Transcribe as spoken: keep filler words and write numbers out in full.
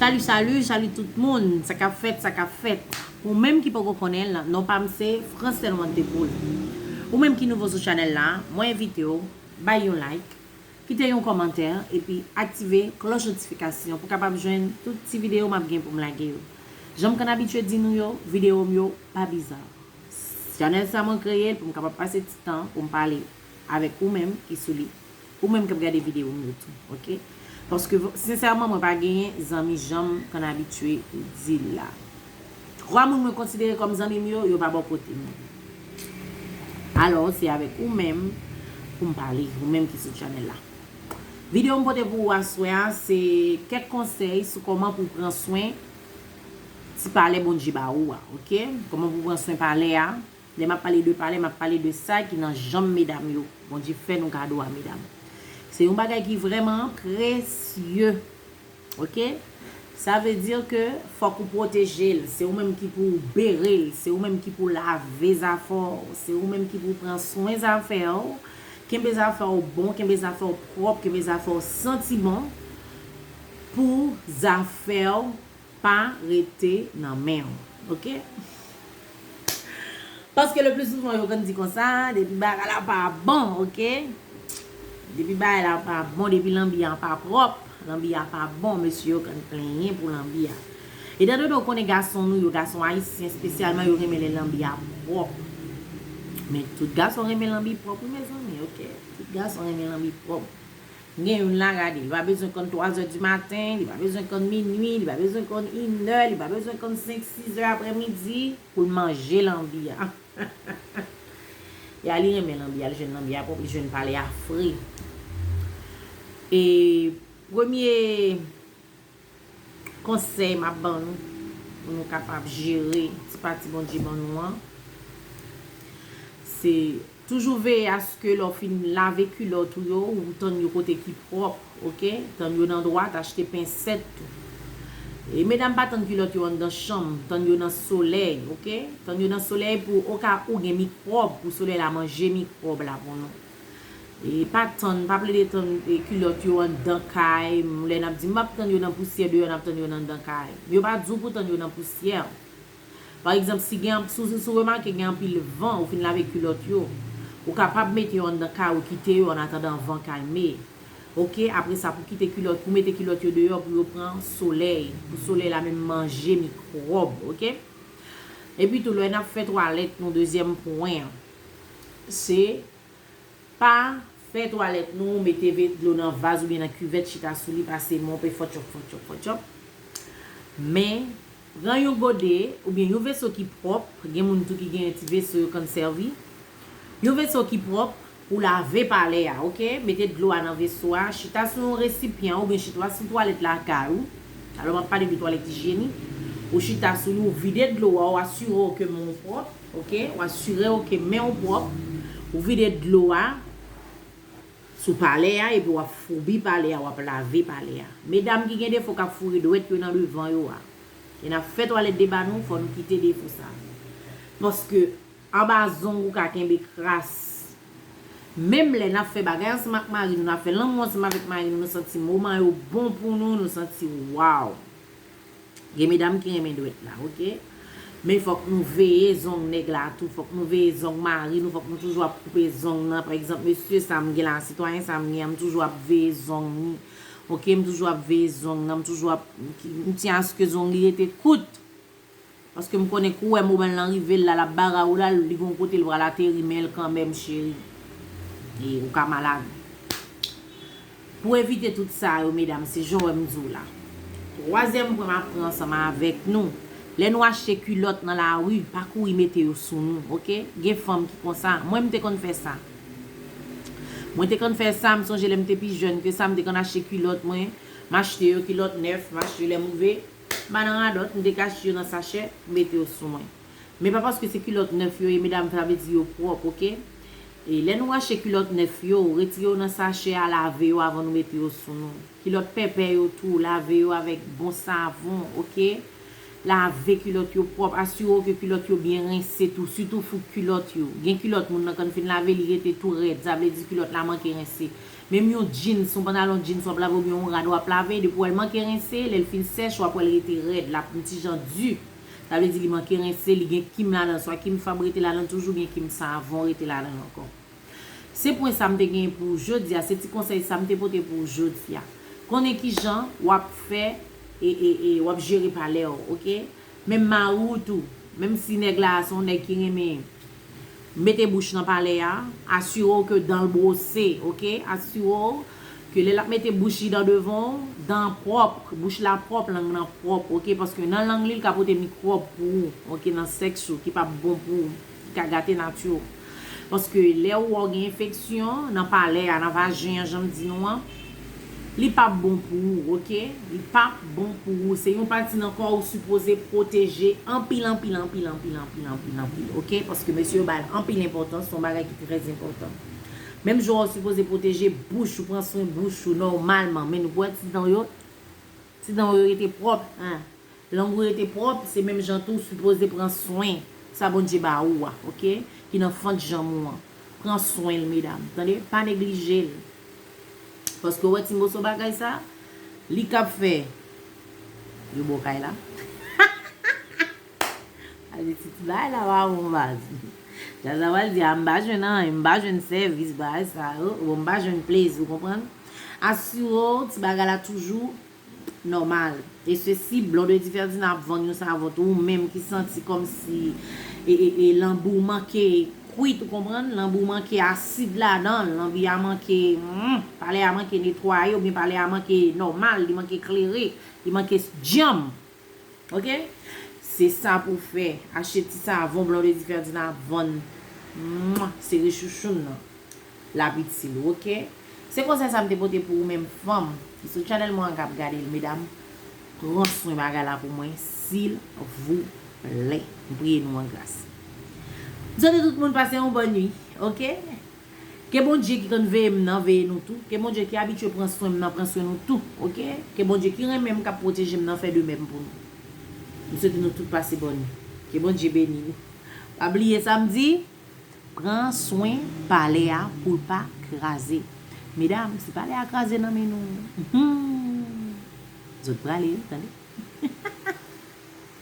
Salut, salut, salut tout moun. Sa k ap fèt, sa k ap fèt. Ou menm ki poko konnen l, non pa m se Francel Wanteboul. Ou menm ki nouvo sou chanèl la, mwen envite w bay yon like, kite yon kòmantè, epi aktive klòch notifikasyon pou kapab jwenn tout ti videyo m ap gen pou m lage yo. Jan m konn abitye di nou yo, videyo m yo pa biza. Chanèl sa mwen kreye l pou m kapab pase ti tan pou m pale avèk ou menm ki sou li. Ou menm k ap gade videyo m yo tou, oke? Paske, sensèman, mwen pa genyen zanmi jan m konn abitye di l la. Twa moun mwen konsidere kòm zanmi m yo, yo pa bò kote m. Alò, se avèk ou menm pou m pale, ou menm ki sou chanèl la. Videyo m pote pou ou aswè a, se kèk konsèy sou kòman pou w pran swen ti palè Bondye ba ou a, oke? Kòman pou w pran swen palè a. Lè m ap pale de palè, m ap pale de sa ki nan janm medam yo. Bondye fè nou kado a medam. Se yon bagay ki vrèman presye, oke? Sa vle di ke fòk ou pwoteje l. Se ou menm ki pou bere l. Se ou menm ki pou lave zafè w. Se ou menm ki pou pran swen zafè w. Kenbe zafè w bon, kenbe zafè w pwòp, kenbe zafè w santi bon. Pou zafè w pa rete nan men w, oke? Paske le pli souvan yo konn di konsa, depi bagay la pa bon, oke? Depi bagay la pa bon, depi lanbi a pa pwòp, lanbi a pa bon, mesye yo konn plenyen pou lanbi a. Etan done w konnen gason nou yo, gason ayisyen espesyalman, yo renmen lè lanbi a pwòp. Men tout gason renmen lanbi pwòp, wi, mezanmi, oke? Tout gason renmen lanbi pwòp. Gen youn la, gade, li pa bezwen konn twa zè di maten, li pa bezwen konn minui, li pa bezwen konn inè, li pa bezwen konn senk, sis zè aprèmidi pou l manje lanbi a. Ya, li renmen lanbi a, li jwenn lanbi a pwòp, li jwenn palè a fre. E premye konsèy m ap ban nou pou nou kapab jere ti pati Bondye ban nou an, se toujou veye aske lè w fin lave kilòt ou yo, ou tann yo kote ki pwòp, oke? Tann yo nan dwat, achte pensèt tou. E medam pa tann kilòt yo anndan chanm, tann yo nan solèy, oke? Tann yo nan solèy pou oka ou gen mikwòb, pou solèy la manje mikwòb la pou nou. E pa tann, pa plede tann e, kilòt yo anndan kay. Lè n ap di m ap tann yo nan pousyè deyò, n ap tann yo nan anndan kay. Yo pa di w pou tann yo nan pousyè. Pa egzanp, si gen, si w, si w remake gen anpil van, ou fin lave kilòt yo, ou kapab mete yo anndan kay ou kite yo annatandan van kalme. Oke, apre sa, pou kite kilòt, pou mete kilòt yo deyò, pou yo pran solèy, pou solèy la menm manje mikwòb, oke? Epi tou, lè n ap fè twalèt nou, dezyèm pwen an, se pa fè twalèt nou, mete ve-, dlo nan vaz oubyen nan kivèt, chita sou li, pase mòp e fòtchòp, fòtchòp, fòtchòp. Men, pran yon gode oubyen yon veso ki pwòp, gen moun tou ki gen ti veso yo konn sèvi. Yon veso ki pwòp pou lave palè a, oke? Mete dlo a nan veso a, chita sou yon resipyan oubyen chita sou twalèt lakay ou. Alò, m ap pale de twalèt ijyenik. Ou chita sou li, ou vide dlo a, ou asire w ke men w pwòp, oke? Ou asire w ke men w pwòp. Ou vide dlo a sou palè a, epi w ap foubi palè a, w ap lave palè a. Medam ki gen defo k ap foure dwèt yo nan devan yo a, e n ap fè twalèt de ba nou, fò nou kite defo sa. Paske anba zong ou ka kenbe kras. Menm lè n ap fè bagay ansanm ak mari nou, n ap fè lanmou ansanm avèk mari nou, nou santi moman yo bon pou nou, nou santi waw. Gen medam ki renmen dwèt la, oke? Men fòk nou veye zong nèg la tou, fòk nou veye zong mari nou, fòk nou toujou ap koupe zong nan. Pa egzanp, mesye sa m gen la, sitwayen sa m gen an, m toujou ap veye zong ni. Oke, m toujou ap veye zong nan, m toujou ap, m tyen aske zong li rete kout. Paske m konnen kou w wè moman lan rive l la, l ap baray ou la, li gon kote l pral ateri, men l kanmenm, cheri. E ou ka malad. Pou evite tout sa yo, medam, se jan w wè m di w la. Twazyèm pwen m ap pran ansanm avèk nou. Lè nou achte kilòt nan lari, pa kouri mete yo sou nou, oke? Gen fanm ki konsa. Mwen, m te konn fè sa. Mwen te konn fè sa, m sonje lè m te pi jèn ke sa, m te konn achte kilòt mwen. M achte yo kilòt nèf, m achte yo lè m rive. M al nan radòt, m te ka achte yo nan sachè, m mete yo sou mwen. Men pa paske se kilòt nèf yo ye, medam, sa vle di yo pwòp, oke? E lè nou achte kilòt nèf yo, retire yo nan sachè a, lave yo avan nou mete yo sou nou. Kilòt pèpè yo tou, lave yo avèk bon savon, oke? Lave kilòt yo pwòp, asire w ke kilòt yo byen rense tou, sitou fouk kilòt yo. Gen kilòt moun nan kan fin lave li rete tou rèd, sa vle di kilòt la manke rense. Menm yon jeans, yon pantalon jeans w ap lave oubyen yon rad w ap lave, depi w wè l manke rense, lè l fin sèch, w ap wè l rete rèd, l ap yon ti jan di. Sa vle di li manke rense, li gen kim ladan, swa kim fab rete ladan toujou, oubyen kim savon rete ladan ankò. Se pwen sa m te genyen pou jodi a, se ti konsèy sa m te pote pou jodi a. Konnen kijan w ap fè e, e, e w ap jere palè w, oke? Menm mari w tou, menm si nèg la se yon nèg ki renmen mete bouch nan palè a, asire w ke dan l bwose, oke? Asire w ke lè l ap mete bouch li dan devan w, dan an pwòp, bouch la pwòp, lang nan pwòp, oke? Paske nan lang li, l ka pote mikwòb pou ou, oke? Nan sèks ou, ki p ap bon pou ou, ki ka gate nati w. Paske lè ou wè w gen enfeksyon nan palè a, nan vajen an, jan m di nou an, li p ap bon pou ou, oke? Li p ap bon pou ou. Se yon pati nan kò ou sipoze pwoteje anpil, anpil, anpil, anpil, anpil, anpil, anpil, oke? Paske mesye yo ba l anpil enpòtans, se yon bagay ki trè enpòtan. Menm jan w sipoze pwoteje bouch ou, pran swen bouch ou nòmalman, men nou wè ti dan yo, ti dan yo rete pwòp, en. Lang ou rete pwòp, se menm jan tou w sipoze pran swen sa Bondye ba ou a, oke? Ki nan fant janm ou an. Pran swen l, medam. Tande? Pa neglije l. Paske w wè ti moso bagay sa, li k ap fè yo bò kay la. Al di ti, ti bagay la pa bon baz. Jazz la pral di, a, m pa jwenn anyen, m pa jwenn sèvis, bagay sa yo. Bon, m pa jwenn plezi, ou konprann? Asire w, ti bagay la toujou nòmal. E sesi, Blondedy Ferdinand ap vann yon savon tou, ou menm ki santi kòmsi e, e, e, lanbi w manke kwit, ou konprann? Lanbi w manke asid ladan l, lanbi a manke, hmm, palè a manke netwaye, oubyen palè a manke nòmal, li manke klere, li manke djanm. Oke? Se sa pou w fè. Achte ti savon Blondedy Ferdinand ap vann. Mwa! Se rechouchoun nan. L ap itil ou, oke? Se konsèy sa m te pote pou ou menm fanm ki sou channel mwen an k ap gade l, medam. Pran swen bagay la pou mwen, silvouplè. M priye nou an gras. M swete tout moun pase yon bòn nwi, oke? Ke Bondye ki konn veye m nan veye nou tou. Ke Bondye ki abitye pran swen m nan pran swen nou tou, oke? Ke Bondye ki renmen m k ap pwoteje m nan fè de menm pou nou. M swete nou tout pase bòn nwi. Ke Bondye beni nou. Pa bliye sa m di, pran swen palè a pou l pa kraze. Medam, si palè a kraze nan men nou, hmm, zòt prale, wi, tande.